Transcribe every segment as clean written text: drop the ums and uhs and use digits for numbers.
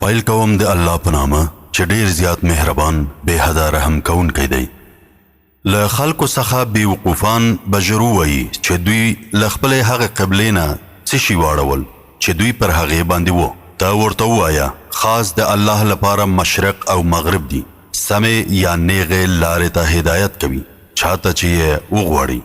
پیل کوم د الله په نامه چې ډیر زیات مهربان، بې حده رحم کوونکی دی. له خلکو څخه بې وقوفان به ژر ووایي چې دوی له خپلې هغې قبلې نه څه شي واړول چې دوی پر هغې باندې وو. ته ورته ووایه، خاص د الله لپاره مشرق او مغرب دي، سمې یا نیغې لارې ته هدایت کوي چاته چې یې وغواړي.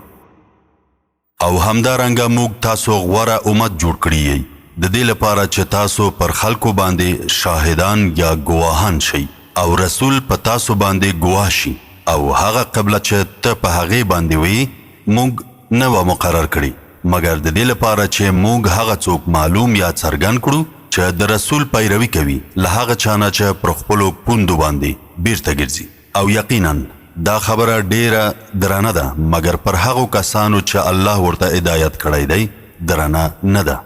او همدارنګه موږ تاسو غوره امت جوړ کړي یئ د دې لپاره چې تاسو پر خلکو باندې شاهدان یا ګواهان شئ او رسول په تاسو باندې ګواه شي، او هغه قبله چې ته په هغې باندې وې موږ نه وه مقرر کړې مګر د دې لپاره چې موږ هغه څوک معلوم یا څرګند کړو چې د رسول پیروي کوي له هغه چا نه چې پر خپلو پوندو باندې بیرته ګرځي. او یقینا دا خبره ډیره درنه ده مګر پر هغو کسانو چې الله ورته هدایت کړی دی درنه نه ده،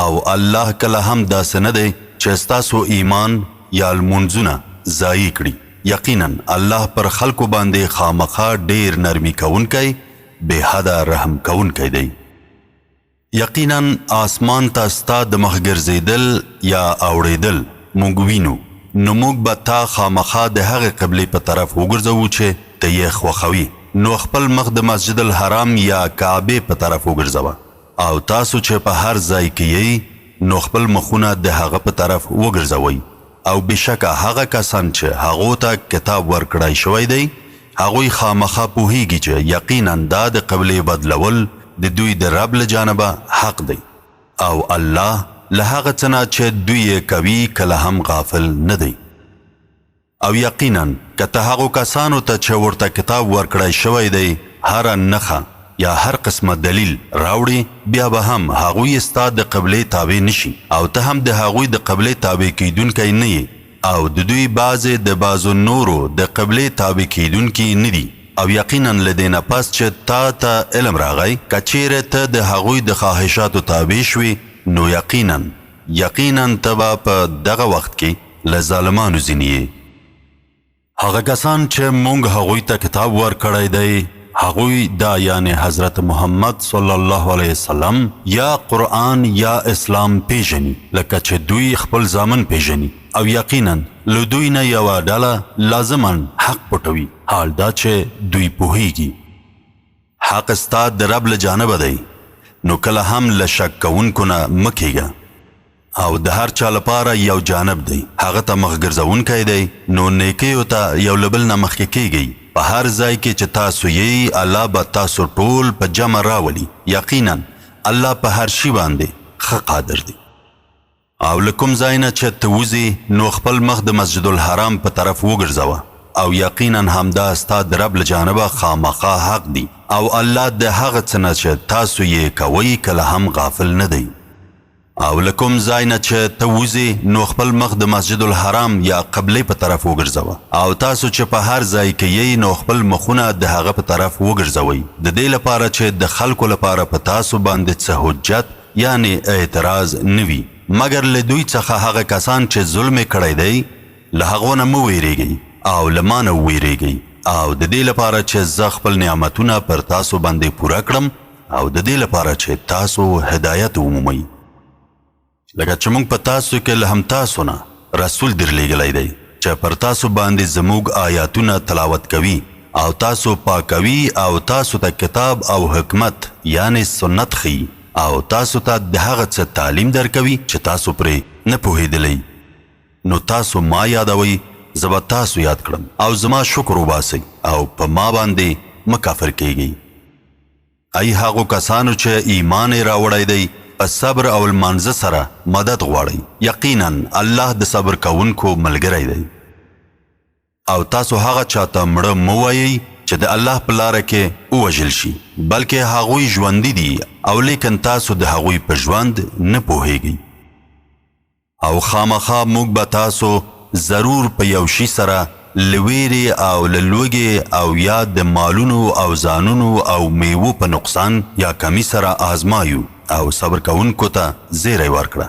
او الله کله هم داسې نه دی چې ستاسو ایمان یا لمونځونه ضایع کړي، یقینا الله پر خلکو باندې خامخا ډیر نرمي کوونکی بې حده رحم کوونکی دی. یقینا آسمان ته ستا د مخ ګرځېدل یا اوړېدل موږ وینو، نو موږ به تا خامخا د هغې قبلې په طرف وګرځوو چې ته یې خوښوي، نو خپل مخ د مسجد الحرام یا کعبې په طرف وګرځوه او تاسو چې په هر ځای کې یئ نو خپل مخونه د هغه په طرف وګرځوئ او بېشکه هغه کسان چې هغو ته کتاب ورکړای شوی دی هغوی خامخا پوهېږي چې یقینا دا د قبلې بدلول د دوی د رب له جانبه حق دی او الله له هغه څه نه چې دوی یې کوي کله هم غافل نه دی. او یقینا که ته هغو کسانو ته چې ورته کتاب ورکړای شوی دی هره نښه یا هر قسمه دلیل راوړې بیا به هم هغوی ستا د قبلې تابع نه شي او ته هم د هغوی د قبلې تابع کیدونکی نه یې او د دوی بعضې د بعضو نورو د قبلې تابع کیدونکي نه دي او یقینا له دې نه پس چې تا ته علم راغی که چیرې ته د هغوی د خواهشاتو تابع شوې نو یقینا یقینا ته به په دغه وخت کې له ظالمانو ځینې یې. هغه کسان چې مونږ هغوی ته کتاب ورکړی دی هغوی دا یعنې حضرت محمد صلی الله علیه وسلم یا قرآن یا اسلام پیژني لکه چې دوی خپل زامن پیژني او یقینا له دوی نه یوه ډله لازما حق پټوي حال دا چې دوی پوهیږي. حق ستا د رب له جانبه دی نو کله هم له شک کوونکو نه مه کیږه. او د هر چا لپاره یو جانب دی، هغه ته مخ ګرځوونکی دی، نو نیکیو ته یو له بل نه مخکې کیږئ، په هر ځای کې چې تاسو یئ الله به تاسو ټول په جمع راولي، یقینا الله په هر شي باندې ښه قادر دی. او له کوم ځای نه چې ته وځې نو خپل مخ د مسجد الحرام په طرف وګرځوه او یقینا همدا ستا د رب له جانبه خامخا حق دي او الله د هغه څه نه چې تاسو یې کوئ کله هم غافل نه دی. او له کوم ځای نه چې ته وځې نو خپل مخ د مسجد الحرام یا قبلې په طرف وګرځوه او تاسو چې په هر ځای کې یئ نو خپل مخونه د هغه په طرف وګرځوئ د دې لپاره چې د خلکو لپاره په تاسو باندې څه حجت یعنې اعتراض نه وي مګر له دوی څخه هغه کسان چې ظلم یې کړی دی له هغو نه مه وېرېږئ او له ما نه ووېرېږئ او د دې لپاره چې زه خپل نعمتونه پر تاسو باندې پوره کړم او د دې لپاره چې تاسو هدایت ومومئ. لکه چې موږ په تاسو کې له همتاسو نه رسول درلېږلی دی چې پر تاسو باندې زموږ آیاتونه تلاوت کوي او تاسو پاکوي او تاسو ته کتاب او حکمت یعنې سنت ښيي او تاسو ته د هغه څه تعلیم درکوي چې تاسو پرې نه پوهېدلئ. نو تاسو ما یادوئ، زه به تاسو یاد کړم او زما شکر وباسئ او په ما باندې مه کافر کېږئ. ای هغو کسانو چې ایمان یې راوړی دی، په صبر او لمانځه سره مدد غواړئ، یقینا الله د صبر کوونکو ملګری دی. او تاسو هغه چا ته مړه مه وایئ چې د الله په لاره کې ووژل شي، بلکې هغوی ژوندي دي او لیکن تاسو د هغوی په ژوند نه پوهېږئ. او خامخا موږ به تاسو ضرور په یو شي سره له وېرې او له لوږې او یا د مالونو او ځانونو او مېوو په نقصان یا کمي سره آزمایو او صبر کوونکو ته زېری ورکړه.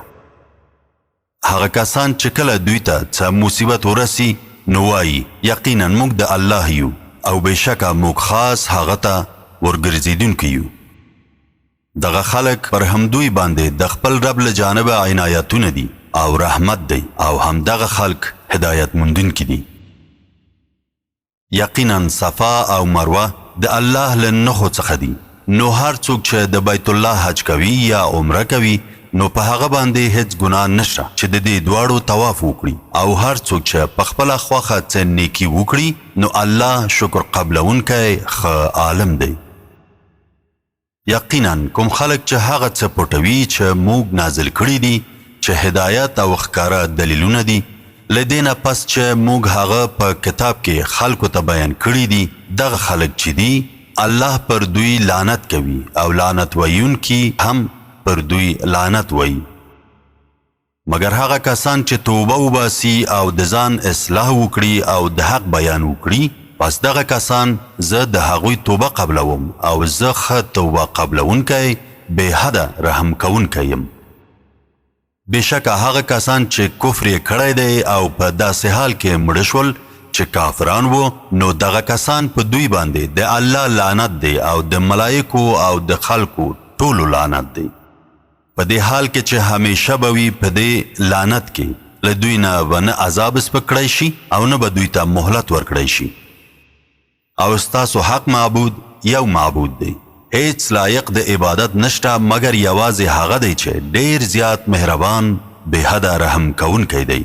هغه کسان چې کله دوی ته څه مصیبت ورسي نو وايي، یقینا موږ د الله یو او بېشکه موږ خاص هغه ته ورګرځېدونکي یو. دغه خلک پر همدوی باندې د خپل رب له جانبه عنایتونه دي او رحمت دی او همدغه خلک هدایت موندونکي دي. یقینا صفا او مروه د الله له نښو څخه دي، نو هر څوک چې د بیت الله حج کوي یا عمره کوي نو په هغه باندې هیڅ ګناه نشته چې د دې دواړو طواف وکړي، او هر څوک چې په خپله خوښه څه نیکي وکړي نو الله شکر قبلوونکی ښه عالم دی. یقینا کوم خلک چې هغه څه پټوي چې موږ نازل کړي دي چې هدایت او ښکاره دلیلونه دي، له دې نه پس چې موږ هغه په کتاب کې خلکو ته بیان کړي دي، دغه خلک چې دي الله پر دوی لعنت کوي او لعنت ویونکي هم پر دوی لعنت وایي. مګر هغه کسان چې توبه وباسي او د ځان اصلاح وکړي او د حق بیان وکړي، پس دغه کسان زه د هغوی توبه قبلوم او زه ښه توبه قبلوونکی بې حده رحم کوونکی یم. بېشکه هغه کسان چې کفر یې کړی دی او په داسې حال کې مړه شول چې کافران وو، نو دغه کسان په دوی باندې د الله لعنت دی او د ملایکو او د خلکو ټولو لعنت دی. په دې حال کې چې همېشه به وي په دې لعنت کې، له دوی نه به نه عذاب سپک کړای شي او نه به دوی ته مهلت ورکړای شي. او ستاسو حق معبود یو معبود دی، هېڅ لایق د عبادت نشته مګر یوازې هغه دی چې ډېر زیات مهربان، بې حده رحم کوونکی دی.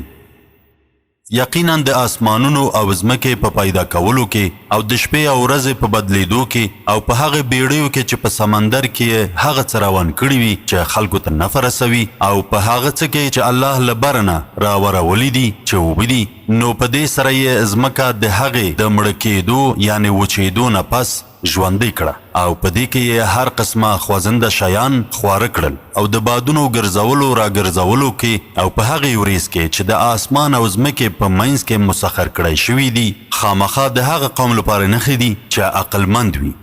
یقینا د آسمانونو او ځمکې په پیدا کولو کې او د شپې او ورځې په بدلېدو کې او په هغه بیړیو کې چې په سمندر کې یې هغه څه روان کړي وي چې خلکو ته نفع رسوي او په هغه څه کې چې الله له بره نه راورولي دي چې اوبه دي، نو په دې سره یې ځمکه د هغې د مړه کېدو یعنې وچېدو نه پس ژوندۍ کړه او په دې کې یې هر قسمه خوځنده شیان خواره کړل او د بادونو ګرځولو راګرځولو کې او په هغې ورېځ کې چې د آسمان او ځمکې په منځ کې مسخر کړای شوي دي، خامخا د هغه قوم لپاره نښې دي چې عقلمند وي.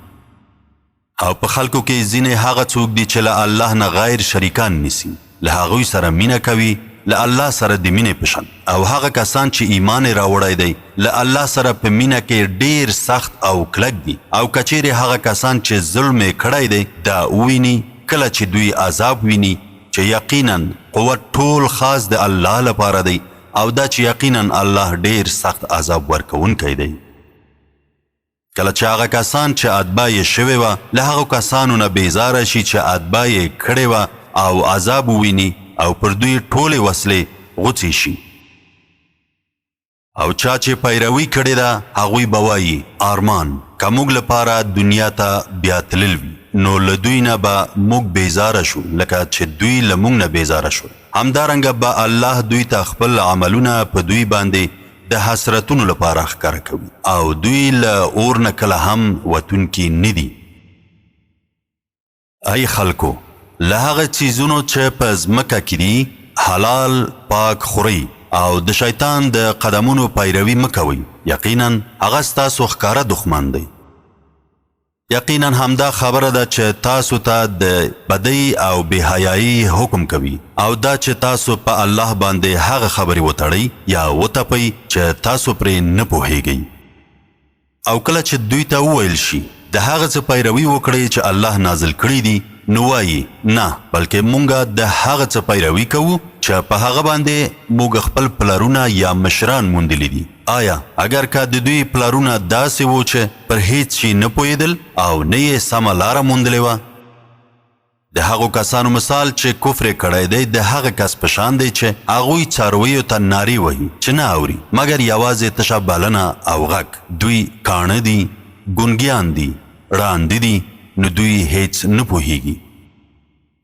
او په خلکو کې ځینې هغه څوک دي چې له الله نه غیر شریکان نیسي، له هغوی سره مینه کوي له الله سره د مینې په شان، او هغه کسان چې ایمان یې راوړی دی له الله سره په مینه کې ډېر سخت او کلک دي، او که چېرې هغه کسان چې ظلم یې کړی دی دا وویني کله چې دوی عذاب ویني چې یقینا قوت ټول خاص د الله لپاره دی او دا چې یقینا الله ډېر سخت عذاب ورکوونکی دی. کله چې هغه کسان چې اتباع یې شوې وه له هغو کسانو نه بېزاره شي چې اتباع یې کړې وه او عذاب وویني او پر دوی ټولې وسلې غوڅې شي. او چا چې پیروي کړې ده هغوی به وایي، آرمان! که موږ لپاره دنیا ته بیا تلل وي نو له دوی نه به موږ بېزاره شو لکه چې دوی له موږ نه بېزاره شول. همدارنګه به الله دوی ته خپل عملونه په دوی باندې د حسرتونو لپاره ښکاره کوي او دوی له اور نه کله هم وتونکي نه دي. ای خلکو! له هغه څیزونو چې په ځمکه کې دي حلال پاک خورئ او د شیطان د قدمونو پیروي مه کوئ، یقینا هغه ستاسو ښکاره دښمن دی. یقینا همدا خبره ده چې تاسو ته د بدۍ او بې حیایۍ حکم کوي او دا چې تاسو په الله باندې هغه خبرې وتړئ یا وتپئ چې تاسو پرې نه پوهیږئ. او کله چې دوی ته وویل شي، د هغه څه پیروي وکړئ چې الله نازل کړي دي، نو وایي، نه، بلکې مونږ د هغه څه پیروي کوو چې په هغه باندې موږ خپل پلرونه یا مشران موندلي دي. آیا اګر که د دوی پلرونه داسې وو چې پر هیڅ شي نه پوهېدل او نه یې سمه لاره موندلې وه؟ د هغو کسانو مثال چې کفر یې کړی دی د هغه کس په شان دی چې هغوی څارویو ته نارې وهي چې نه اوري مګر یوازې تشه بلنه او غږ. دوی کاڼه دي، ګونګیان دي، ړانده دي، نو دوی هیڅ نه پوهیږي.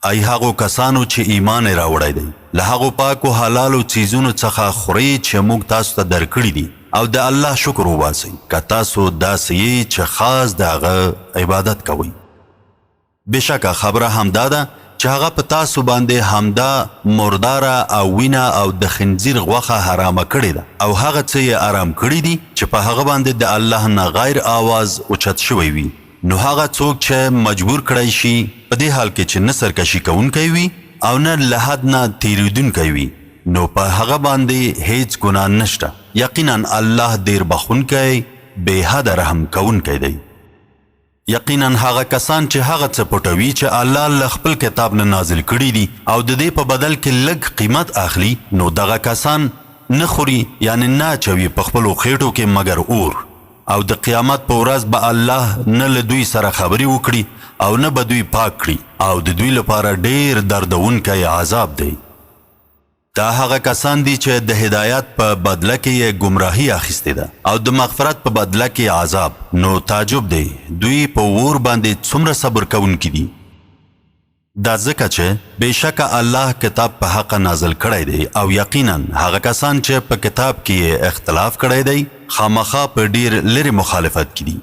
ای هغو کسانو چې ایمان یې راوړی دی! له هغو پاکو حلالو څیزونو څخه خورئ چې موږ تاسو ته درکړي دي او د الله شکر وباسئ، که تاسو داسې یئ چې خاص د هغه عبادت کوئ. بېشکه خبره همدا ده چې هغه په تاسو باندې همدا مرداره او وینه او د خنزیر غوښه حرامه کړې ده او هغه څه یې ارام کړي دي چې په هغه باندې د الله نه غیر آواز اوچت شوی وي، نو هغه څوک چې مجبور کړای شي په دې حال کې چې نه سرکشي کوونکی وي او نه له حد نه تېرېدونکی وي نو په هغه باندې هېڅ ګناه نشته، یقینا الله دېر بخښونکی بې حده رحم کوونکی دی. یقینا هغه کسان چې هغه څه پټوي چې الله له خپل کتاب نه نازل کړي دي او د دې په بدل کې لږ قیمت اخلي، نو دغه کسان نه خوري، یعنې نه اچوي په خپلو خېټو کې مګر اور، او د قیامت په ورځ به الله نه له دوی سره خبرې وکړي او نه به دوی پاک کړي، او د دوی لپاره ډېر دردوونکی عذاب دی. دا هغه کسان دي چې د هدایت په بدله کې یې ګمراهي اخیستې ده او د مغفرت په بدله کې عذاب، نو تعجب دی دوی په اور باندې څومره صبر کوونکي دي. دا ځکه چې بېشکه الله کتاب په حقه نازل کړی دی او یقینا هغه کسان چې په کتاب کې یې اختلاف کړی دی خامخا په ډېر لرې مخالفت کې دي.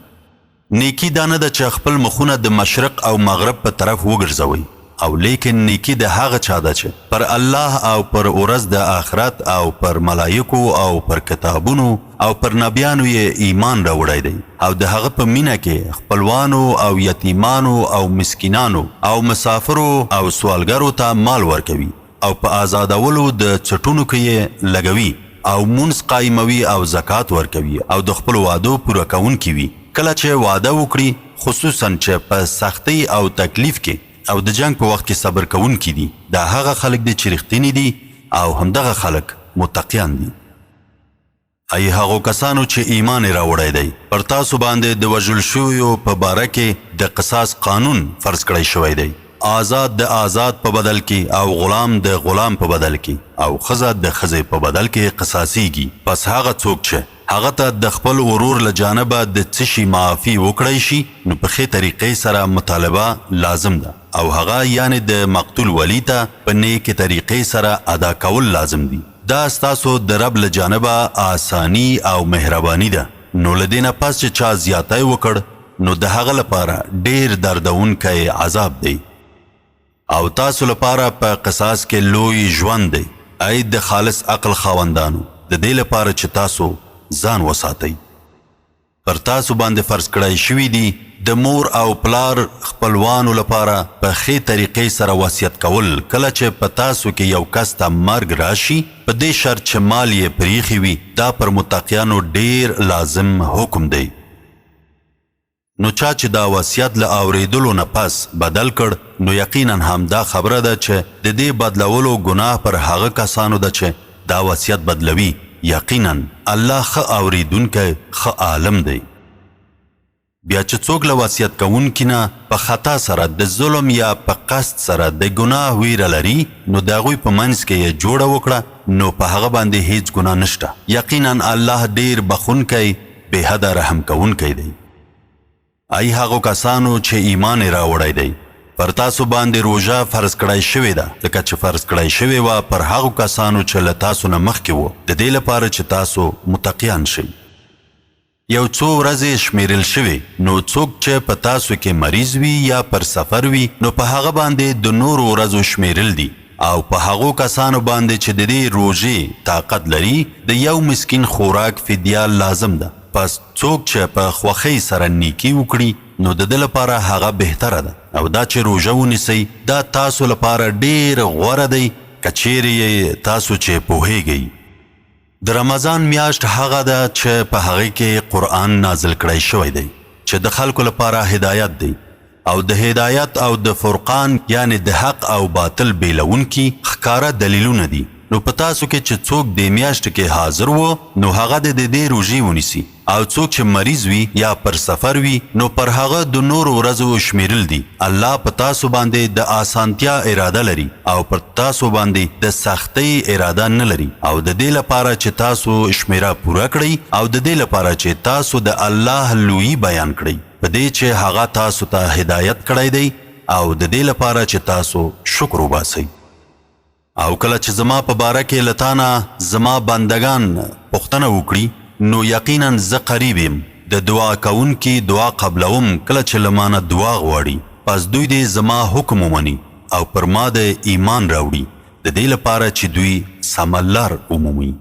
نیکي دا نه ده چې خپل مخونه د مشرق او مغرب په طرف وګرځوئ او لیکن نیکي د هغه چا ده چې پر الله او پر ورځ د آخرت او پر ملایکو او پر کتابونو او پر نبیانو یې ایمان راوړی دی او د هغه په مینه کې خپلوانو او یتیمانو او مسکینانو او مسافرو او سوالګرو ته مال ورکوي او په ازادولو د څټونو کې یې لګوي او مونځ قایموي او زکات ورکوي او د خپلو وعدو پوره کوونکي وي کله چې وعده وکړي، خصوصاً چې په سختۍ او تکلیف کې او د جنګ په وخت کې صبر کوونکي دي، دا هغه خلک دي چې رښتیني دي او همدغه خلک متقیان دي. ای هغو کسانو چې ایمان یې راوړی دی! پر تاسو باندې د وژل شویو په باره کې د قصاص قانون فرض کړی شوی دی، آزاد د آزاد په بدل کې او غلام د غلام په بدل کې او ښځه د ښځې په بدل کې قصاصیږي، پس هغه څوک چې هغه ته د خپل ورور له جانبه د څه شي معافي وکړای شي نو په ښې طریقې سره مطالبه لازم ده او هغه یعنې د مقتول ولي ته په نیکې طریقې سره ادا کول لازم دي. دا ستاسو د رب له جانبه آساني او مهرباني ده، نو له دې نه پس چې چا زیاتی وکړ نو د هغه لپاره ډېر دردوونکی عذاب دی. او تاسو لپاره په قصاص کې لوی ژوند دی، ای د خالص عقل خاوندانو، د دې لپاره چې تاسو ځان وساتئ. پر تاسو باندې فرض کړای شوي دي د مور او پلار خپلوانو لپاره په ښې طریقې سره وصیت کول کله چې په تاسو کې یو کس ته مرګ راشي په دې شرط چې مال یې پریښي وي دا پر متقیانو ډیر لازم حکم دی. نو چا چې دا وصیت له اوریدلو نه پس بدل کړ نو یقینا همدا خبره ده چې د دې بدلولو ګناه پر هغه کسانو ده چې دا وصیت بدلوي، یقینا الله ښه اورېدونکی ښه عالم دی. بیا چې څوک له وصیت کوونکي نه په خطا سره د ظلم یا په قصد سره د ګناه ویره لري نو د هغوی په منځ کې یې جوړه وکړه نو په هغه باندې هیڅ ګناه نشته، یقینا الله ډېر بخښونکی بې حده رحم کوونکی دی. ای هغو کسانو چې ایمان یې راوړی دی! پر تاسو باندې روژه فرض کړای شوې ده، لکه چې فرض کړای شوې وه پر هغو کسانو چې له تاسو نه مخکې وو، د دې لپاره چې تاسو متقیان شئ. یو څو ورځې شمېرل شوې، نو څوک چې په تاسو کې مریض وي یا پر سفر وي، نو په هغه باندې د نورو ورځو شمېرل دي او په هغو کسانو باندې چې د دې روژې طاقت لري، د یو مسکین خوراک فدیه لازم ده. پس څوک چې په خوښۍ سره نېکي وکړي نو د ده لپاره هغه بهتره ده او دا چې روژه ونیسئ دا تاسو لپاره ډېر غوره دی که چېرې یئ تاسو چې پوهېږئ. د رمضان میاشت هغه ده چې په هغې کې قرآن نازل کړی شوی دی چې د خلکو لپاره هدایت دی او د هدایت او د فرقان یعنې د حق او باطل بېلوونکي ښکاره دلیلونه دي، نو په تاسو کې چې څوک دې میاشت کې حاضر وو نو هغه دې د دې روژې ونیسي او څوک چې مریض وي یا پر سفر وي نو پر هغه د نورو ورځو شمېرل دي، الله په تاسو باندې د آسانتیا اراده لري او پر تاسو باندې د سختۍ اراده نه لري او د دې لپاره چې تاسو شمېره پوره کړئ او د دې لپاره چې تاسو د الله لویي بیان کړئ. په دې چې هغه تاسو ته هدایت کړی دی او د دې لپاره چې تاسو شکر وباسئ. او کله چې زما په باره کې له تا نه زما بندګان پوښتنه وکړي نو یقینا زه قریب یم، د دعا کوونکي دعا قبلوم کله چې له مانه دعا غواړي، پس دوی دې زما حکم ومني او پر ما دې ایمان راوړي، د دې لپاره چې دوی سمه لار ومومي.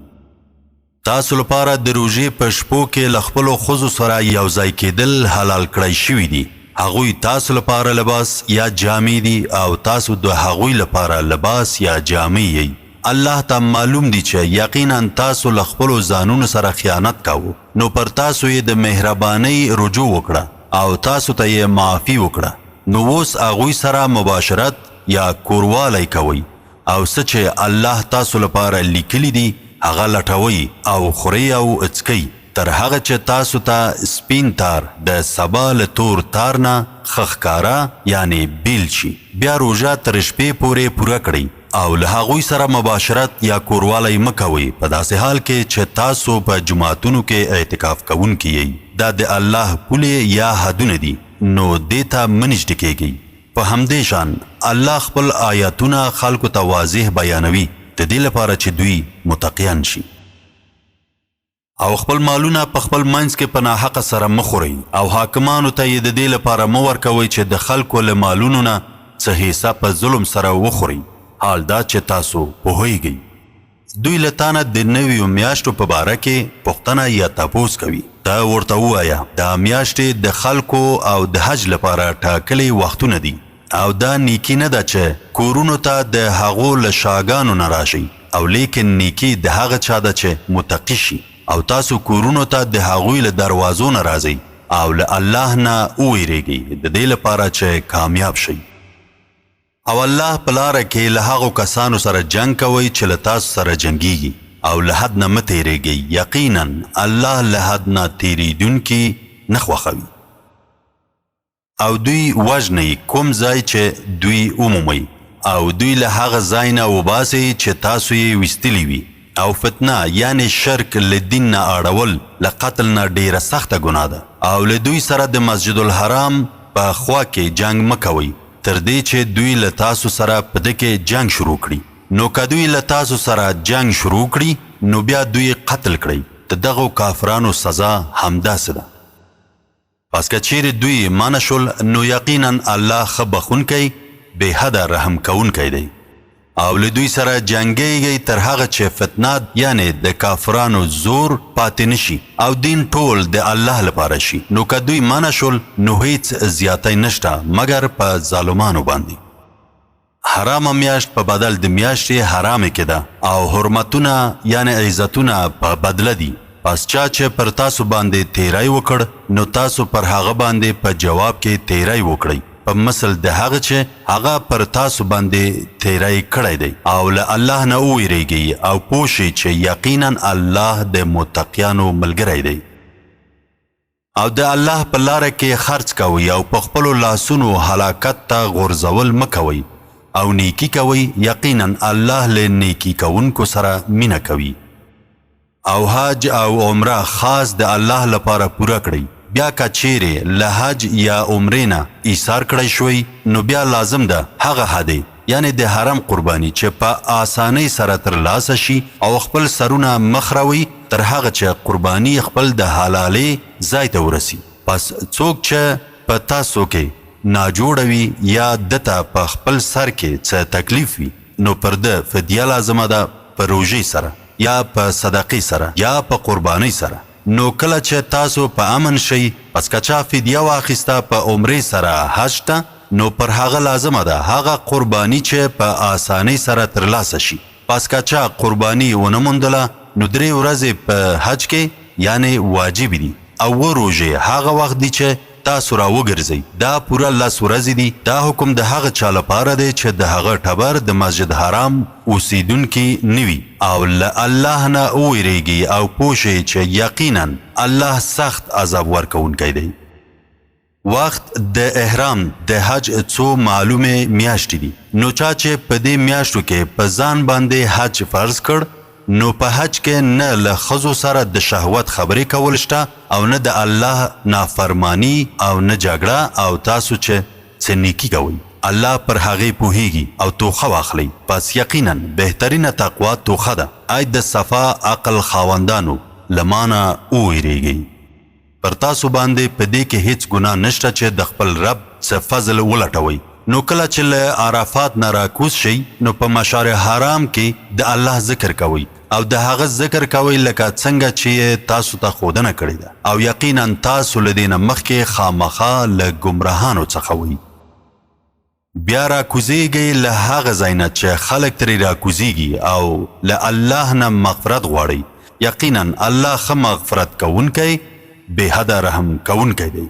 تاسو لپاره د روژې په شپو کې له خپلو ښځو سره یو ځای کېدل حلال کړای شوي دي، هغوی تاسو لپاره لباس یا جامې دي او تاسو د هغوی لپاره لباس یا جامې یئ، الله ته معلوم دي چې یقینا تاسو له خپلو ځانونو سره خیانت کاوه، نو پر تاسو یې د مهربانۍ رجوع وکړه. او تاسو ته یې معافي وکړه، نو اوس هغوی سره مباشرت یا کوروالی کوئ او څه چې الله تاسو لپاره لیکلي دي هغه لټوئ او خورئ او څکئ تر هغه چې تاسو ته سپین تار د سبا له تور تار نه ښه ښکاره یعنې بیل شي، بیا روژه تر شپې پورې پوره کړئ او له هغوی سره مباشرت یا کوروالی مه کوئ په داسې حال کې چې تاسو په جوماتونو کې اعتکاف کوونکي یئ، دا د الله پولې یا حدونه دي نو دې ته مه نږدې کېږئ. په همدې شان الله خپل آیاتونه خلکو ته واضح بیانوي د دې لپاره چې دوی متقیان شي. او خپل مالونه په خپل منځ کې په ناحقه سره مه خورئ او حاکمانو ته یې د دې لپاره مه ورکوئ چې د خلکو له مالونو نه څه حصه په ظلم سره وخورئ، حال دا چې تاسو پوهېږئ. دوی له تانه د نویو میاشتو په باره کې پوښتنه یا تپوس کوي، ته ورته ووایه، دا میاشتې د خلکو او د حج لپاره ټاکلي وختونه دي او دا نیکي نه ده چې کورونو ته د هغو له شاګانو نه راشئ او لیکن نیکي د هغه چا ده چې متقي شي او تاسو کورونو ته د هغوی له دروازو نه راځئ او له الله نه وویریږئ د دې لپاره چې کامیاب شئ. او الله په لاره کې له هغو کسانو سره جنګ کوئ چې له تاسو سره جنګیږي او له حد نه مه تیریږئ، یقینا الله له حد نه تیریدونکي نه خوښوي. او دوی وژنئ کوم ځای چې دوی ومومئ او دوی له هغه ځای نه وباسئ چې تاسو یې ویستلي وي، او فتنه یعنې شرک له دین نه اړول له قتل نه ډېره سخته ګناه ده، او له دوی سره د مسجد الحرام په خوا کې جنګ مه کوئ تر دې چې دوی له تاسو سره په ده کې جنګ شروع کړي، نو که دوی له تاسو سره جنګ شروع کړي نو بیا دوی قتل کړئ، د دغو کافرانو سزا همداسې ده. پس که چېرې دوی منع شول نو یقینا الله ښه بخښونکی بې حده رحم کوونکی دی. او له دوی سره جنګېږئ تر هغه چې فتنه یعنې د کافرانو زور پاتې نه شي او دین ټول د الله لپاره شي، نو که دوی منع شول نو هیڅ زیاتی نشته مګر په ظالمانو باندې. حرامه میاشت په بدل د میاشتې حرامې کې ده او حرمتونه یعنې عزتونه په بدله دي، پس چا چې پر تاسو باندې تیری وکړ نو تاسو پر هغه باندې په جواب کې تیری وکړئ په مثل د هغه چې هغه پر تاسو باندې تیری کړی دی او له الله نه وویریږئ او پوه شئ چې یقینا الله د متقیانو ملګری دی. او د الله په لاره کې خرڅ کوئ او په خپلو لاسونو هلاکت ته غورځول مه کوئ او نیکي کوئ، یقینا الله له نیکي کوونکو سره مینه کوي. او حج او عمره خاص د الله لپاره پوره کړئ، بیا که چیرې له حج یا عمرې نه ایسار کړی شوئ نو بیا لازم ده هغه هدی یعنې د حرم قرباني چې په آسانۍ سره تر لاسه شي او خپل سرونه مه خروئ تر هغه چې قرباني خپل د حلالې ځای ته ورسي، پس څوک چې په تاسو کې ناجوړه وي یا ده ته په خپل سر کې څه تکلیف وي نو پر ده فدیه لازمه ده په روژې سره یا په صدقې سره یا په قربانۍ سره، نو کله چې تاسو په امن شئ پس که چا فدیه واخیسته په عمرې سره حج ته نو پر هغه لازمه ده هغه قرباني چې په آسانۍ سره تر لاسه شي، پس که چا قرباني ونه موندله نو درې ورځې په حج کې یعنې واجبې دي او اووه روژې هغه وخت دي چې تاسو را وګرځئ، دا پوره لس ورځې دي، دا حکم د هغه چا لپاره دی چې د هغه ټبر د مسجد حرام اوسېدونکي نه وي او له الله نه ووېرېږي او پوه شئ چې یقینا الله سخت عذاب ورکوونکی دی. وخت د احرام د حج څو معلومې میاشتې دي، نو چا چې په دې میاشتو کې په ځان باندې حج فرض کړ، نو په حج کې نه له ښځو سره د شهوت خبرې کول شته او نه د الله نافرماني او نه جګړه او تاسو چې څه نیکي کوئ الله پر هغې پوهیږي او توښه واخلئ، پس یقینا بهترینه تقوا توښه ده، ای د صفا عقل خاوندانو له مانه وویریږئ. پر تاسو باندې په دې کې هیڅ ګناه نشته چې د خپل رب څه فضل ولټوئ، نو کله چې له عرفات نه راکوز شئ نو په مشعر حرام کې د الله ذکر کوئ او د هغه ذکر کوئ لکه څنګه چې یې تاسو ته ښودنه کړې ده او یقینا تاسو له دې نه مخکې خامخا له ګمراهانو څخه وئ. بیا راکوزیږئ له هغه ځای نه چې خلک ترې راکوزیږي او له الله نه مغفرت غواړئ، یقینا الله ښه مغفرت کوونکی، بې حده رحم کوونکی دی.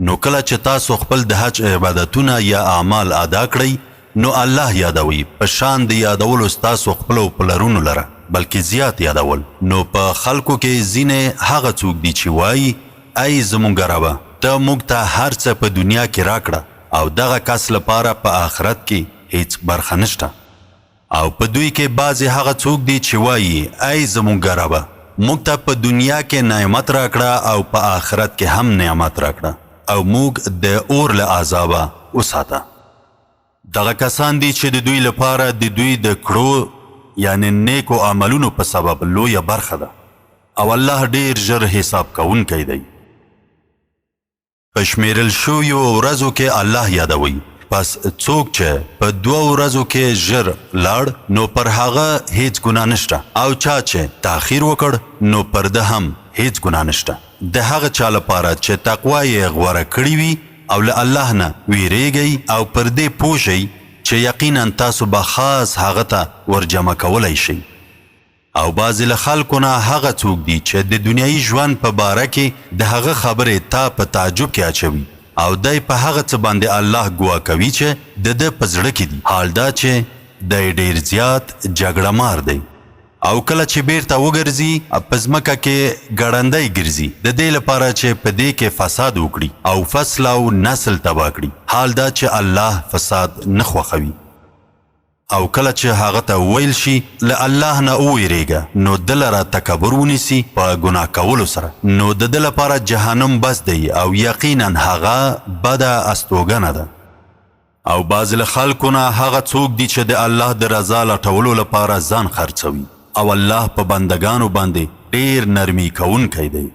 نو کله چې تاسو خپل د حج عبادتونه یا اعمال ادا کړئ نو الله یادوئ په شان د یادولو ستاسو خپلو پلرونو لره بلکې زیات یادول، نو په خلکو کې ځینې هغه څوک دي چې وایي، ای زمونږ ربه! ته موږ ته هر څه په دنیا کې راکړه او دغه کس لپاره په آخرت کې هیڅ برخه نشته. او په دوی کې بعضې هغه څوک دي چې وايي، ای زموږ ربه! موږ ته په دنیا کې نعمت راکړه او په آخرت کې هم نعمت راکړه او موږ د اور له عذابه وساته. دغه کسان دي چې د دوی لپاره د دوی د کړو یعنې نېکو عملونو په سبب لویه برخه ده او الله ډېر ژر حساب کوونکی دی. په شمېرل شویو ورځو کې الله یادوئ، پس څوک چې په دوو ورځو کې ژر لاړ نو پر هغه هیڅ ګناه نشته او چا چې تاخیر وکړ نو پر ده هم هیڅ ګناه نشته، د هغه چا لپاره چې تقوا یې غوره کړې وي او له الله نه ویریږئ او پر دې پوه شئ چې یقینا تاسو به خاص هغه ته ورجمع کولای شئ. او بعضې له خلکو نه هغه څوک دي چې د دنیايي ژوند په باره کې د هغه خبرې تا په تعجب کې اچوي او دی په هغه څه باندې الله ګواه کوي چې د ده په زړه کې دي، حال دا چې دی ډېر زیات جګړه مار دی. او کله چې بېرته وګرځي په ځمکه کې ګړندی ګرځي د دې لپاره چې په دې کې فساد وکړي او فصل او نسل تباه کړي، حال دا چې الله فساد نه خوښوي. او کله چې هغه ته وویل شي، له الله نه وویریږه، نو ده لره تکبر ونیسي په ګناه کولو سره، نو د ده لپاره جهنم بس دی او یقینا هغه بده استوګنه ده. او بعضې له خلکو نه هغه څوک دي چې د الله د رضا لټولو لپاره ځان خرڅوي او الله په بندګانو باندې ډېر نرمي کوونکی دی.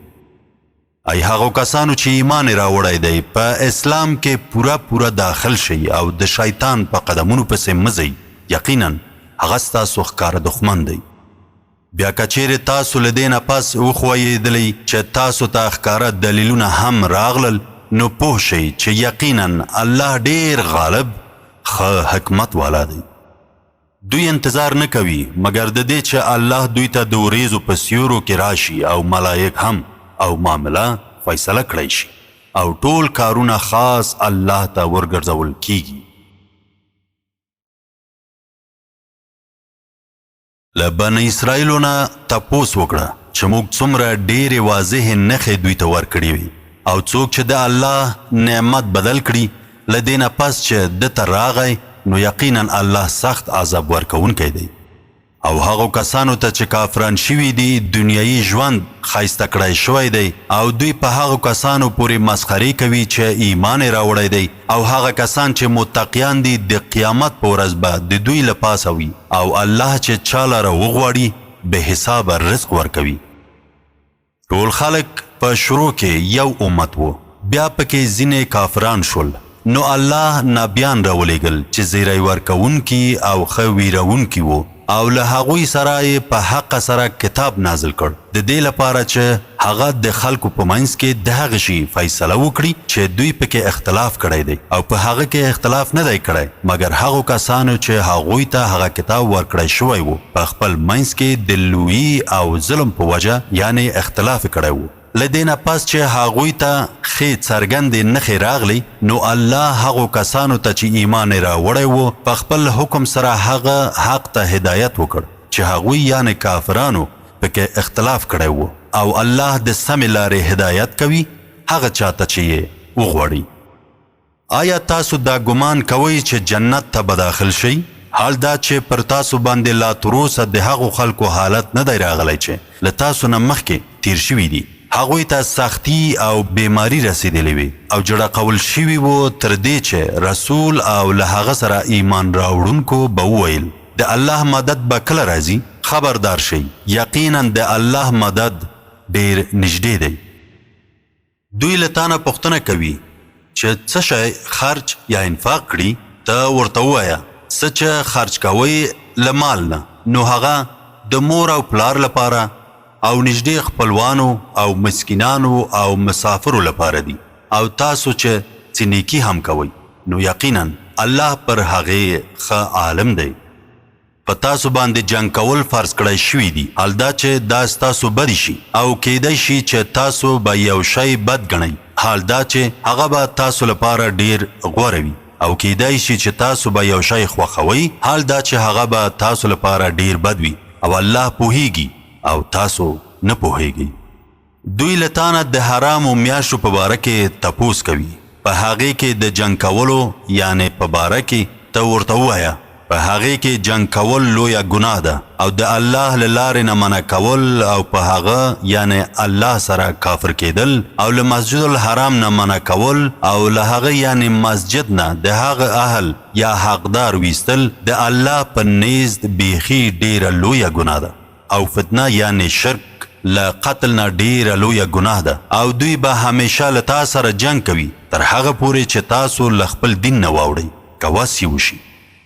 ای هغو کسانو چې ایمان یې راوړی دی، په اسلام کې پوره پوره داخل شئ او د شیطان په قدمونو پسې مه ځئ، یقینا هغه ستاسو ښکاره دښمن دی. بیا که چېرې تاسو له دې نه پس وښویېدلئ چې تاسو ته ښکاره دلیلونه هم راغلل، نو پوه شئ چې یقینا الله ډېر غالب، ښه حکمت والا دی. دوی انتظار نه کوي مګر د دې چې الله دوی ته د ورېځو په سیورو کې راشي او ملائک هم او معامله فیصله کړای شي او ټول کارونه خاص الله ته ورګرځول کیږي. له بني اسرائیلو نه تپوس وکړه چې موږ څومره ډېرې واضحې نښې دوی ته ورکړې وې او څوک چې د الله نعمت بدل کړي له دې نه پس چې ده ته راغی نو یقینا الله سخت عذاب ورکوونکی دی. او هغو کسانو ته چې کافران شوي دي دنیايي ژوند ښایسته کړای شوی دی او دوی په هغو کسانو پورې مسخرې کوي چې ایمان یې راوړی دی او هغه کسان چې متقیان دي د قیامت په ورځ به د دوی له پاسه وي او الله چې چا لره وغواړي بې حسابه رزق ورکوي. ټول خلک په شروع کې یو امت وو، بیا پکې ځینې کافران شول، نو الله نبیان راولېږل چې زیری ورکوونکي او ښه ویروونکي وو او له هغوی سره یې په حقه سره کتاب نازل کړ، د دې لپاره چې هغه د خلکو په منځ کې د هغه شي فیصله وکړي چې دوی پکې اختلاف کړی دی او په هغه کې اختلاف نه دی کړی مګر هغو کسانو چې هغوی ته هغه کتاب ورکړی شوی وو. په خپل منځ کې د لویي او ظلم په وجه یعنې اختلاف یې کړی وو، له دې نه پس چې هغوی ته ښې څرګندې نښې راغلې نو الله هغو کسانو ته چې ایمان یې راوړی وو په خپل حکم سره هغه حق ته هدایت وکړ چې هغوی یعنې کافرانو پکې اختلاف کړی وو او الله د سمې لارې هدایت کوي هغه چاته چې یې وغواړي. آیا تاسو دا ګمان کوئ چې جنت ته به داخل شئ، حال دا چې پر تاسو باندې لا تر اوسه د هغو خلکو حالت نه دی راغلی چې له تاسو نه مخکې تېر شوي دي، هغوی ته سختي او بېماري رسېدلې وې او جړقول شوي وو تر دې چې رسول او له هغه سره ایمان راوړونکو به وویل، د الله مدد به کله راځي؟ خبردار شئ! یقینا د الله مدد ډېر نږدې دی. دوی له تانه پوښتنه کوي چې څه شی خرچ یا انفاق کړي، ته ورته ووایه، څه چې خرچ کوئ له مال نه، نو هغه د مور او پلار لپاره او نږدې خپلوانو او مسکینانو او مسافرو لپاره دي او تاسو چې څه نیکي هم کوئ، نو یقینا الله پر هغې ښه عالم دی. په تاسو باندې جنګ کول فرض کړای شوي دي، حال دا چې دا ستاسو بدي شي او کېدای شي چې تاسو به یو شی بد ګڼئ، حال دا چې هغه به تاسو لپاره ډېر غوره وي، او کېدای شي چې تاسو به یو شی خوښوئ، حال دا چې هغه به تاسو لپاره ډېر بد وي، او الله پوهېږي او تاسو نه پوهېږئ. دوی له تانه د حرامو میاشتو په باره کې تپوس کوي، په هغې کې د جنګ کولو، یعنې په باره کې، ته ورته ووایه، په هغې کې جنګ کول لویه ګناه ده او د الله له لارې نه منع کول او په هغه، یعنې الله، سره کافر کېدل او له مسجد الحرام نه منع کول او له هغه، یعنې مسجد، نه د هغه اهل یا حقدار ویستل د الله په نیزد بیخي ډېره لویه ګناه ده. او فتنه یعنې شرک له قتل نه ډېره لویه ګناه ده او دوی به همېشه له تا سره جنګ کوي تر هغه پورې چې تاسو له خپل دین نه واوړئ که وس یې وشي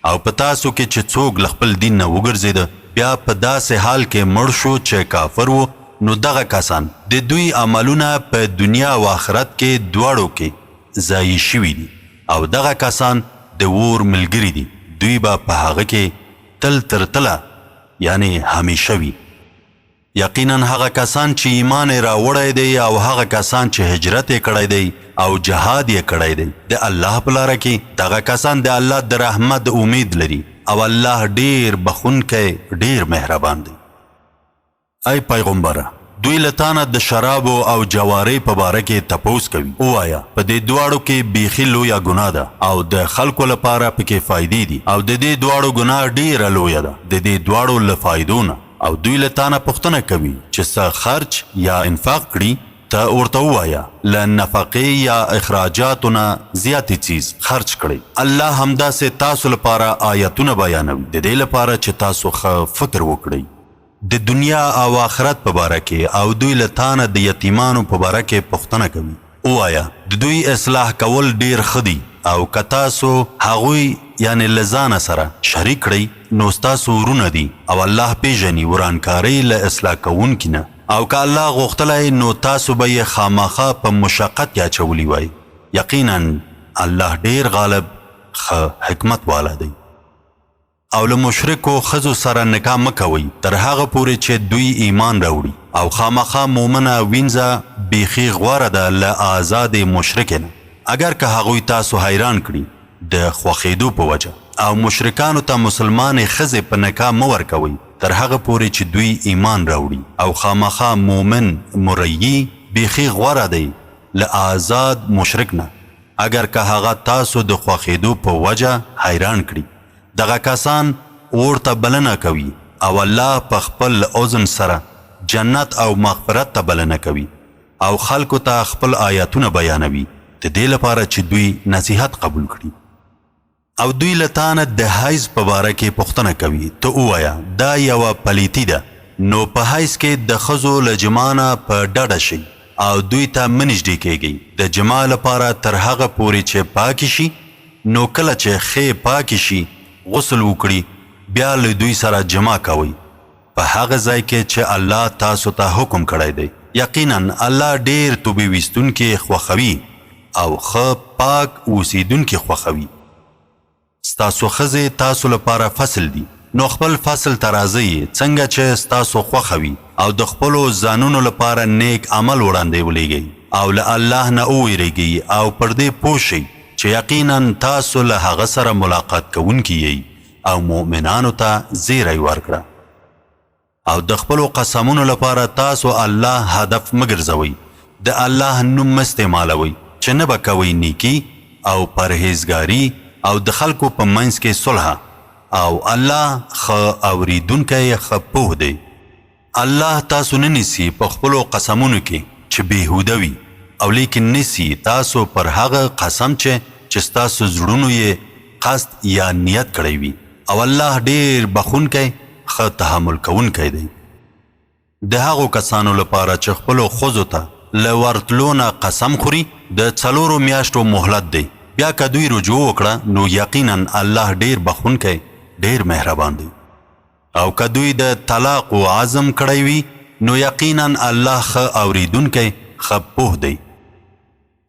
او په تاسو کې چې څوک له خپل دین نه وګرځېده بیا په داسې حال کې مړ شو چې کافر و نو دغه کسان د دوی عملونه په دنیا او آخرت کې دواړو کې ضایع شوي دي او دغه کسان د اور ملګري دي دوی به په هغه کې تل تر تله یعنې همیشه وي. یقینا هغه کسان چې ایمان یې راوړی دی او هغه کسان چې هجرت یې کړی دی او جهاد یې کړی دی د الله په لاره کې، دغه کسان د الله د رحمت امید لري او الله ډېر بخښونکی ډېر مهربان دی. ای پیغمبره! دوی له تانه د شرابو او جوارۍ په باره کې تپوس کوي، ووایه، په دې دواړو کې بیخي لویه ګناه ده او د خلکو لپاره پکې فایدې دي او د دې دواړو ګناه ډېره لویه ده د دې دواړو له فایدو نه، او دوی له تانه پوښتنه کوي چې څه خرچ یا انفاق کړي، ته ورته ووایه، له نفقې یا اخراجاتو نه زیاتې څیز خرچ کړئ، الله همداسې تاسو لپاره آیتونه بیانوي د دې لپاره چې تاسو ښه فکر وکړئ. د دنیا او آخرت په باره کې او دوی له تانه د یتیمانو په باره کې پوښتنه کوي، ووایه، د دوی اصلاح کول ډېر ښه دي او که تاسو هغوی، یعنې له ځانه سره، شریک کړئ نو ستاسو ورونه دي او الله پېژني ورانکاري له اصلاح کوونکي نه او که الله غوښتلای نو تاسو به یې خامخا په مشقت کې اچولي وای، یقینا الله ډېر غالب ښه حکمت والا دی. او له مشرکو ښځو سره نکاح مه کوئ تر هغه پورې چې دوی ایمان راوړي، او خامخا مؤمنه وینځه بیخي غوره ده له آزادې مشرکې نه، اګر که هغوی تاسو حیران کړي د خوښېدو په وجه، او مشرکانو ته مسلمانې ښځې په نکاح مه ورکوئ تر هغه پورې چې دوی ایمان راوړي، او خامخا مؤمن مريي بیخي غوره دی له آزاد مشرک نه، اګر که هغه تاسو د خوښېدو په وجه حیران کړي. دغه کسان اور ته بلنه کوي او الله په خپل اذن سره جنت او مغفرت ته بلنه کوي او خلکو ته خپل آیاتونه بیانوي د دې لپاره چې دوی نصیحت قبول کړي. او دوی له تا نه د حیض په باره کې پوښتنه کوي، ته ووایه، دا یوه پلیتي ده، نو په حیض کې د ښځو له جماع نه په ډډه شئ او دوی ته مه نږدې کېږئ د جماع لپاره تر هغه پورې چې پاکې شي، نو کله چې ښې پاکې شي، غسل وکړي، بیا له دوی سره جماع کوئ، په هغه ځای کې چې الله تاسو ته حکم کړی دی، یقینا الله ډېر توبې ویستونکي خوښوي او ښه پاک اوسېدونکي خوښوي. ستاسو ښځې تاسو لپاره فصل دي، نو خپل فصل ته راځئ څنګه چې ستاسو خوښه وي او د خپلو ځانونو لپاره نېک عمل وړاندې ولېږئ او له الله نه ووېرېږئ او پر دې پوه شئ چې یقینا تاسو له هغه سره ملاقات کوونکي یئ او مؤمنانو ته زېری ورکړه. او د خپلو قسمونو لپاره تاسو الله هدف مه ګرځوئ، د الله نوم مه استعمالوئ چې نه به کوئ نیکي او پرهیزګاري او د خلکو په منځ کې صلح، او الله ښه اوریدونکی ښه پوه دی. الله تاسو نه نیسي په خپلو قسمونو کې چې بیهوده وي او لیکن نیسي تاسو پر هغه قسم چې چې ستاسو زړونو یې قصد یا نیت کړی وي او الله ډېر بخښونکی ښه تحمل کوونکی دی. د هغو کسانو لپاره چې خپلو ښځو ته له ورتلو نه قسم خوري د څلورو میاشتو مهلت دی، بیا که دوی رجوع وکړه نو یقینا الله ډېر بخښونکی ډېر مهربان دی. او که دوی د طلاقو عزم کړی وي نو یقینا الله ښه اورېدونکی ښه پوه دی.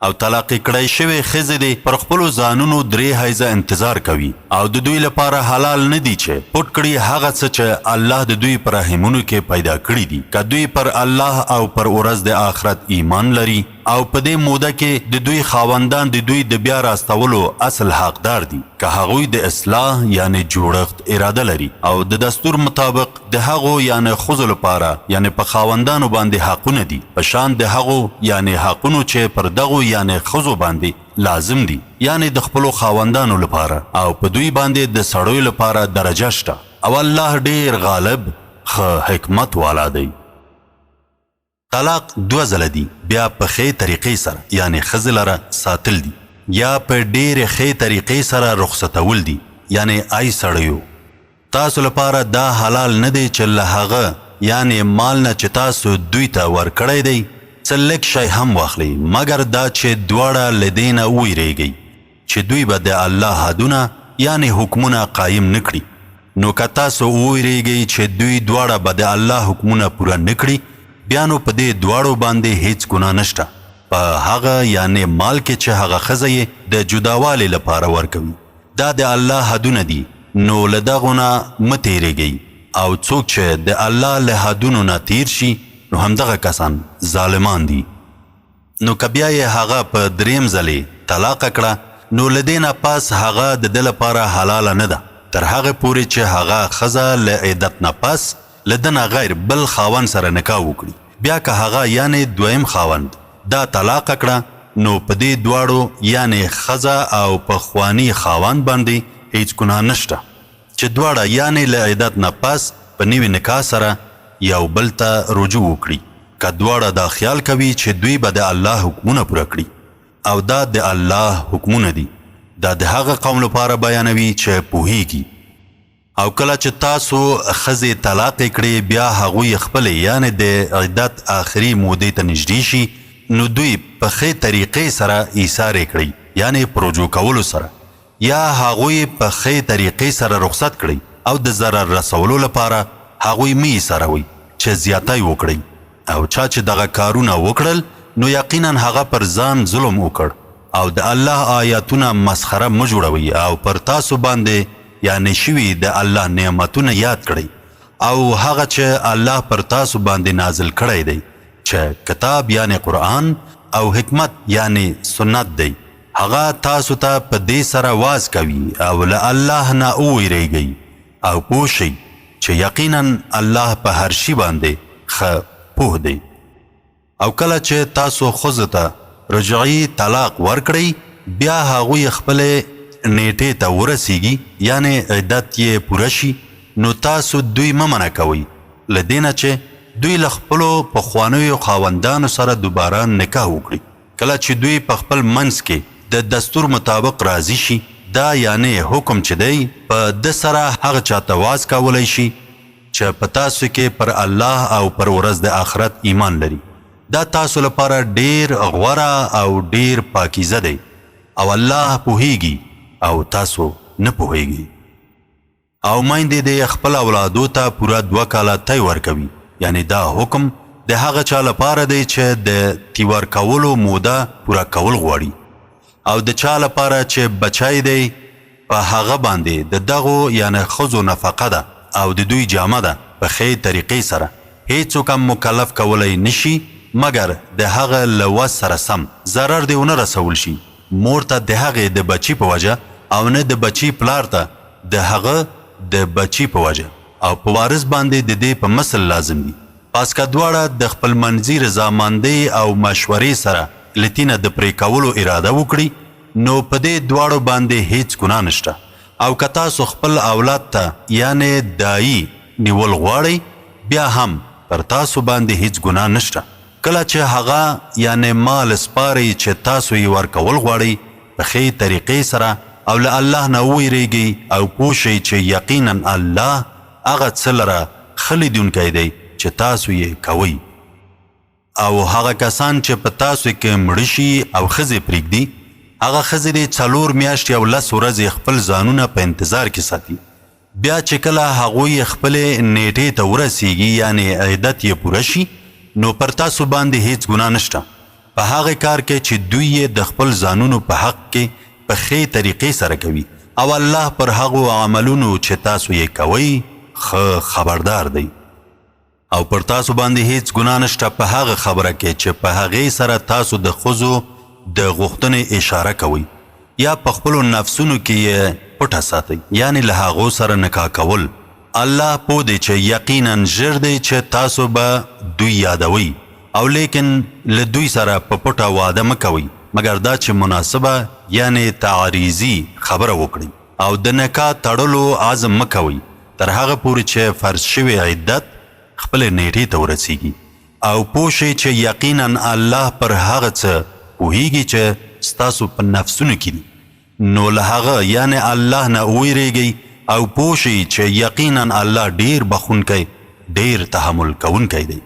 او طلاقې کړی شوې ښځې دې پر خپلو ځانونو درې حیضه انتظار کوي او د دوی لپاره حلال نه دي چې پټ کړي هغه څه چې الله د دوی په رحمونو کې پیدا کړي دي که دوی پر الله او پر ورځ د آخرت ایمان لري. او په دې موده کې د دوی خاوندان د دوی د بیا راستولو اصل حقدار دي که هغوی د اصلاح یعنې جوړښت اراده لري او د دستور مطابق د هغو یعنې ښځو لپاره یعنې په خاوندانو باندې حقونه دي په شان د هغو یعنې حقونو چې پر دغو یعنې ښځو باندې لازم دي یعنې د خپلو خاوندانو لپاره او په دوی باندې د سړیو لپاره درجه شته او الله ډېر غالب ښه حکمت والا دی. طلاق دوه ځله دي بیا په ښې طریقې سره یعنې ښځې لره ساتل دي یا په ډېرې ښې طریقې سره رخصتول دي یعنې ای سړیو! تاسو لپاره دا حلال نه دی چې له هغه یعنې مال نه چې تاسو دوی ته ورکړی دی څه لږ شی هم واخلئ مګر دا چې دواړه له دې نه وویرېږئ چې دوی به د الله حدونه یعنې حکمونه قایم نه کړي، نو که تاسو وویریږئ چې دوی دواړه به د الله حکمونه پوره نه کړي، بیا نو په دې دواړو باندې هیڅ ګناه نشته په هغه یعنې مال کې چې هغه ښځه یې د جداوالي لپاره ورکوي، دا د الله حدونه دي نو له دغو نه مه تیریږئ او څوک چې د الله له حدونو نه تیر شي نو همدغه کسان ظالمان دي. نو که بیا یې هغه په دریم ځلې طلاقه کړه نو له دې نه پس هغه د ده لپاره حلاله نه ده تر هغه پورې چې هغه ښځه له عدت نه پس له ده نه غیر بل خاوند سره نکاح وکړي بیا که هغه یعنې دویم خاوند دا طلاقه کړه نو په دې دواړو یعنې ښځه او پخواني خاوند باندې هیڅ ګناه نشته. چې دواړه یعنې له عدت نه پس په نوي نکاح سره یو بل ته رجوع وکړي، که دواړه دا خیال کوي چې دوی به د الله حکمونه پوره کړي، او دا د الله حکمونه دي، دا د هغه قوم لپاره بیانوي چې پوهیږي. او کله چې تاسو ښځې طلاقې کړې بیا هغوی خپلې یعنې د عدت آخري مودې ته نږدې شي نو دوی په ښې طریقې سره ایسارې کړئ یعنې په رجوع کولو سره، یا هغوی په ښې طریقې سره رخصت کړئ او د ضرر رسولو لپاره هغوی مه ایساروئ چې زیاتی وکړئ او چا چې دغه کارونه وکړل نو یقینا هغه پر ځان ظلم وکړ او د الله آیاتونه مسخره مه جوړوئ او پر تاسو باندې یعنې شوي د الله نعمتونه یاد کړئ او هغه چې الله پر تاسو باندې نازل کړی دی چې کتاب یعنې قرآن او حکمت یعنې سنت دی. هغه تاسو ته په دې سره وعظ کوي او له الله نه وویریږئ او پوه شئ چې یقینا الله په هر شي باندې ښه پوه دی. او کله چې تاسو ښځو ته رجعي طلاق ورکړئ بیا هغوی خپلې نیټې ته ورسیږي یعنې عدت یې پوره شي نو تاسو دوی مه منع کوئ له دې نه چې دوی له خپلو پخوانیو خاوندانو سره دوباره نکاح وکړي. کله چې دوی په خپل منځ کې د دستور مطابق راضي شي، دا یعنې حکم چې دی په ده سره هغه چاته وعظ کولای شي چې په تاسو کې پر الله او پر ورځ د آخرت ایمان لري، دا تاسو لپاره ډېر غوره او ډېر پاکیزه دی او الله پوهېږي او تاسو نه پوهېږئ. او میندې دې خپل اولادو ته پوره دوه کاله تی ورکوي، یعنې دا حکم د هغه چا لپاره دی چې د تی ورکولو موده پوره کول غواړي او د چا لپاره چې بچی دی په هغه باندې د دغو یعنې ښځو نفقه ده او د دوی جامه ده په ښې طریقې سره هیڅوک هم مکلف کولی نه شي مګر د هغه له وس سره سم، ضرر دې ونه رسول شي مور ته د هغې د بچي په وجه او نه د بچي پلار ته د هغه د بچي په وجه او په وارث باندې د دې په مثل لازم دي پس که دواړه د خپل منځي رضامندۍ او مشورې سره له تینه د پرې کولو اراده وکړي نو په دې دواړو باندې هیڅ ګناه نشته او که تاسو خپل اولاد ته یعنې داعي نیول غواړئ بیا هم پر تاسو باندې هیڅ ګناه نشته کله چې هغه یعنې مال سپارئ چې تاسو یې ورکول غواړئ په ښې طریقې سره او له الله نه وویریږئ او پوه شئ چې یقینا الله هغه څه لره ښه لیدونکی دی چې تاسو یې کوئ. او هغه کسان چې په تاسو کې مړه شي او ښځې پرېږدي، هغه ښځې دې څلور میاشتې او لس ورځې خپل ځانونه په انتظار کې ساتي، بیا چې کله هغوی خپلې نېټې ته ورسېږي یعنې عدت یې پوره شي نو پر تاسو باندې هېڅ ګناه نشته په هغه کار کې چې دوی یې د خپل ځانونو په حق کې په ښې طریقې سره کوي او الله پر هغو عملونو چې تاسو یې کوئ ښه خبردار دی. او پر تاسو باندې هیڅ ګناه نشته په هغه خبره کې چې په هغې سره تاسو د ښځو د غوښتنې اشاره کوئ یا په خپلو نفسونو کې یې پټه ساتئ، یعنې له هغو سره نکاح کول، الله پوه دی چې یقینا ژر دی چې تاسو به دوی یادوئ او لیکن له دوی سره په پټه وعده مه کوئ مګر دا چې مناسبه یعنې تعریضي خبره وکړئ او د نکاح تړلو عزم مه کوئ تر هغه پورې چې فرض شوی عدت خپلې نېټې ته ورسېږي او پوه شئ چې یقینا الله پر هغه څه پوهېږي چې ستاسو په نفسونو کې دي، نو له هغه، یعنې الله، نه ووېرېږئ او پوه شئ چې یقینا الله ډېر بخښونکی، ډېر تحمل کوونکی دی.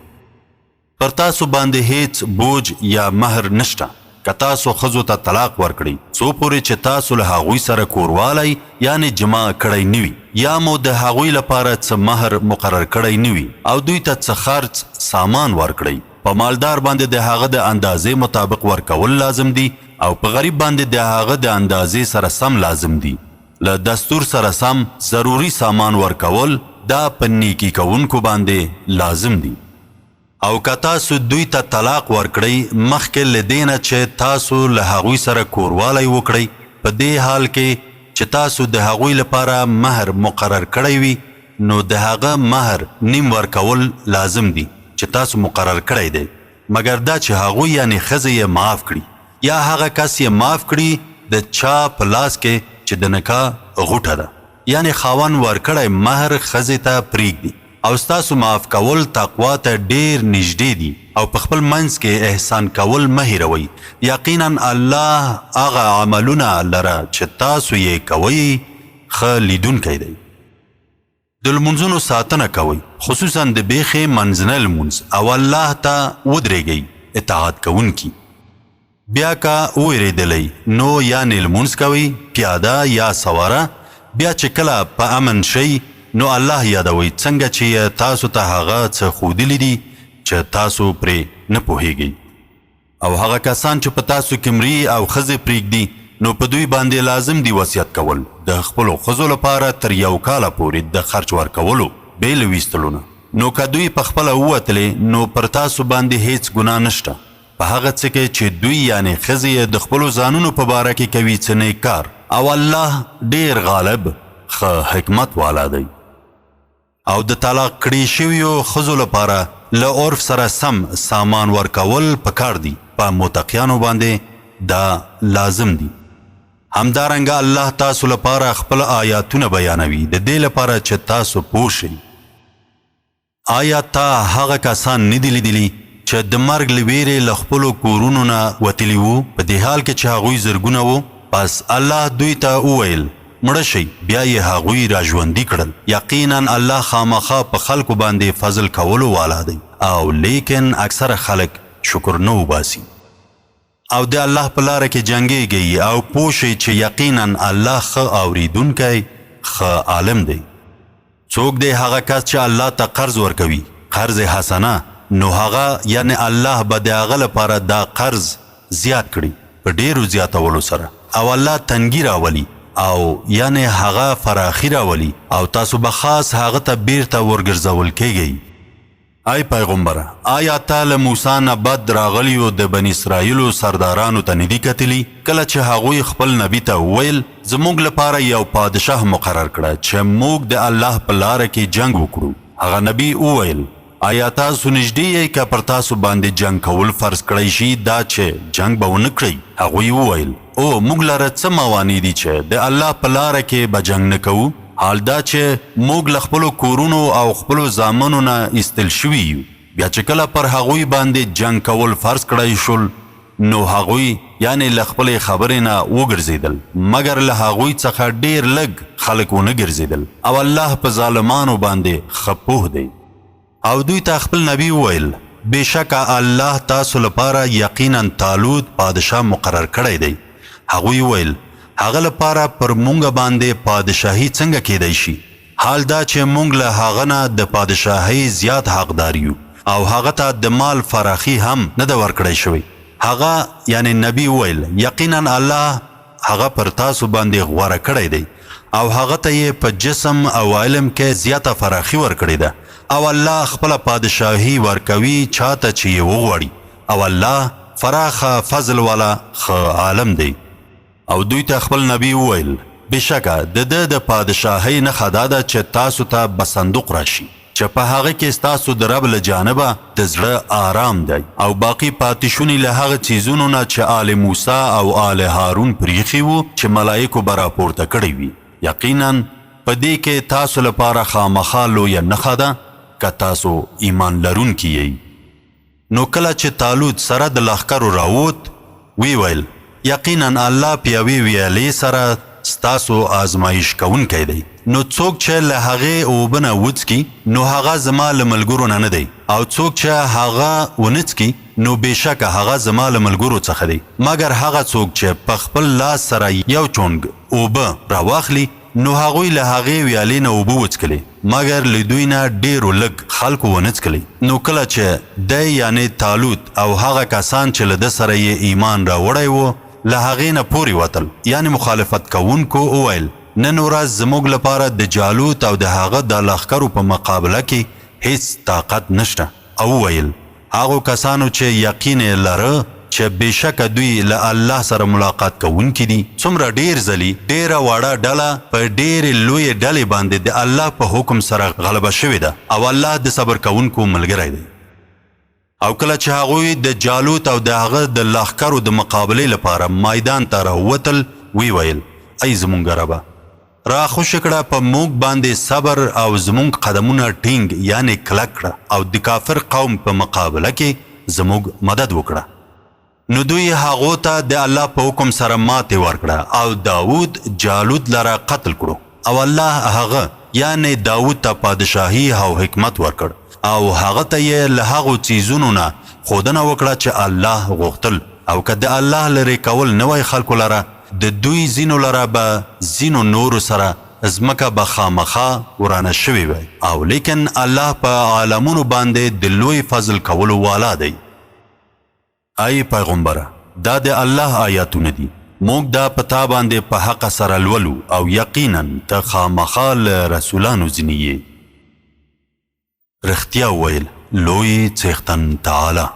پر تاسو باندې هېڅ بوج یا مهر نشته که تاسو ښځو ته طلاق ورکړئ څو پورې چې تاسو له هغوی سره کوروالی یعنې جماع کړی نه وي یا مو د هغوی لپاره څه مهر مقرر کړی نه وي او دوی ته څه خرڅ سامان ورکړئ. په مالدار باندې د هغه د اندازې مطابق ورکول لازم دي او په غریب باندې د هغه د اندازې سره سم لازم دي. له دستور سره سم ضروري سامان ورکول دا په نیکي کوونکو باندې لازم دي. او که تاسو دوی ته طلاق ورکړئ مخکې له دې نه چې تاسو له هغوی سره کوروالی وکړئ په دې حال کې چې تاسو د هغوی لپاره مهر مقرر کړی وي نو د هغه مهر نیم ورکول لازم دي چې تاسو مقرر کړی دی مګر دا چې هغوی یعنې ښځې یې معاف کړي یا هغه کس یې معاف کړي د چا په لاس کې چې د نکاح غوټه ده. یعنې خاوند ورکړی مهر ښځې ته پرېږدي او ستاسو معاف کول تقوا ته ډېر نږدې دي او په خپل منځ کې احسان کول مه هېروئ، یقینا الله هغه عملونه لره چې تاسو یې کوئ ښه لیدونکی دی. د لمونځونو ساتنه کوئ خصوصا د بېخې منځنی لمونځ او الله ته ودرېږئ اطاعت کوونکي. بیا که ووېرېدلئ نو یعنې لمونځ کوئ پیاده یا سواره، بیا چې کله په امن شئ نو الله یادوئ څنګه چې یې تاسو ته هغه څه ښودلي دي چې تاسو پرې نه پوهېږئ. او هغه کسان چې په تاسو کې مري او ښځې پرېږدي نو په دوی باندې لازم دي وصیت کول د خپلو ښځو لپاره تر یو کاله پورې د خرچ ورکولو بې له ویستلو نه، نو که دوی په خپله ووتلې نو پر تاسو باندې هېڅ ګناه نشته په هغه څه کې چې دوی یعنې ښځې یې د خپلو ځانونو په باره کې کوي څه نېک کار، او الله ډېر غالب ښه حکمت والا دی. او د طلاق کړي شویو ښځو لپاره له عرف سره سم سامان ورکول پکار دي، په متقیانو باندې دا لازم دي. همدارنګه الله تاسو لپاره خپل آیاتونه بیانوي د دې لپاره چې تاسو پوه شئ. آیا تا هغه کسان نه دي لیدلي چې د مرګ له ویرې له خپلو کورونو نه وتلي وو، په دې حال کې چې هغوی زرګونه وو؟ پس الله دوی ته وویل، مړه شئ، بیا یې هغوی را ژوندي کړل، یقینا الله خامخا په خلکو باندې فضل کولو والا دی او لیکن اکثره خلک شکر نه وباسي. او د الله په لاره کې جنګېږئ او پوه شئ چې یقینا الله ښه اورېدونکی، ښه عالم دی. څوک دی هغه کس چې الله ته قرض ورکوي، قرض حسنه، نو هغه، یعنې الله، به د هغه لپاره دا قرض زیات کړي په ډېرو زیاتولو سره او الله تنګي راولي او، یعنې هغه، فراخي راولي او تاسو به خاص هغه ته بېرته ورګرځول کېږئ. ای پیغمبره! آیا تا له موسی نه بد راغلیو د بني اسرائیلو سردارانو ته نه دي کتلي، کله چې هغوی خپل نبي ته وویل، زموږ لپاره یو پادشاه مقرر کړه چې موږ د الله په لاره کې جنګ وکړو، هغه نبي وویل، آیا تاسو نږدې یئ که پر تاسو باندې جنګ کول فرض کړی شي دا چې جنګ به ونه کړئ؟ هغوی وویل، او موږ لره څه موانع دي چې د الله په لاره کې به جنګ نه کوو؟ حال دا چې موږ له خپلو کورونو او خپلو زامنو نه ایستل شوي یو. بیا چې کله پر هغوی باندې جنګ کول فرض کړای شول نو هغوی، یعنې له خپلې خبرې نه، وګرځېدل، مګر له هغوی څخه ډېر لږ خلک ونه ګرځېدل او الله په ظالمانو باندې ښه پوه دی. او دوی ته خپل نبي وویل، بېشکه الله تاسو لپاره یقینا طالوت پادشاه مقرر کړی دی. هغوی وویل، هغه لپاره پر مونږ باندې پادشاهي څنګه کېدای شي، حال دا چې مونږ له هغه نه د پادشاهۍ زیات حقدار یو او هغه ته د مال فراخي هم نه ده ورکړی شوې؟ هغه، یعنې نبي، وویل، یقینا الله هغه پر تاسو باندې غوره کړی دی او هغه ته یې په جسم او علم کې زیاته فراخي ورکړې ده او الله خپله پادشاهي ورکوي چاته چې یې وغواړي او الله فراخه فضل والا ښه عالم دی. او دوی ته خپل نبي وویل، بېشکه د ده د پادشاهۍ نښه دا ده چې تاسو ته به صندوق راشي چې په هغه کې ستاسو د رب له جانبه د زړه آرام دی او باقي پاتې شوني له هغه څیزونو نه چې آل موسی او آل هارون پرېښي وو چې ملائکو به راپورته کړی وي، یقینا په دې کې تاسو لپاره خامخا لویه نښه ده که تاسو ایمان لرونکي یئ. نو کله چې طالوت سره د لښکرو راووت، ویې ویل، یقینا الله په یوې ویالې سره ستاسو آزمایش کوونکی دی، نو څوک چې له هغې اوبه نه وڅکي، نو هغه زما له ملګرو نه نه دی او څوک چې هغه ونه څکي، نو بېشکه هغه زما له ملګرو څخه دی، مګر هغه څوک چې په خپل لاس سره یو چونګ اوبه راواخلي، نو هغوی له هغې ویالې نه اوبه وڅکلې، مګر له دوی نه ډېرو لږ خلکو ونه څکلې. نو کله چې دی یعنې طالوت او هغه کسان چې له ده سره یې ایمان راوړی و له هغې نه پورې وتل، یعنې مخالفت کوونکو وویل، نن ورځ زموږ لپاره د جالوت او د هغه د لښکرو په مقابله کې هیڅ طاقت نشته. او وویل، هغو کسانو چې یقین یې لره چې بېشکه دوی له الله سره ملاقات کوونکي دي، څومره ډېر ځلي ډېره وړه ډله په ډېرې لویې ډلې باندې د الله په حکم سره غلبه شوې ده او الله د صبر کوونکو ملګری دی. او کله چې هغوی د جالوت او د هغه د لښکرو د مقابلې لپاره میدان ته راووتل، ویې ویل، ای زمونږ ربه! را خوشې کړه په موږ باندې صبر او زموږ قدمونه ټینګ یعنې کلک کړه او دکافر قوم په مقابله کې زموږ مدد وکړه. نو دوی هغو ته د الله په حکم سره ماتې ورکړه او داود جالوت لره قتل کړو او الله هغه یعنې داود ته پادشاهي او حکمت ورکړ او هغه ته یې له هغو څیزونو نه ښودنه وکړه چې الله غوښتل او که د الله لرې کول نه وای خلکو لره د دوی ځینو لره به ځینو نورو سره ځمکه به خامخا ورانه شوې وای او لیکن الله په عالمونو باندې د لوی فضل کولو والا دی. ای پیغمبره! دا د الله آیاتونه دي، موږ دا په تا باندې په حقه سره لولو او یقینا ته خامخا له رسولانو ځینې یې. رښتیا وویل لوی څښتن تعالی.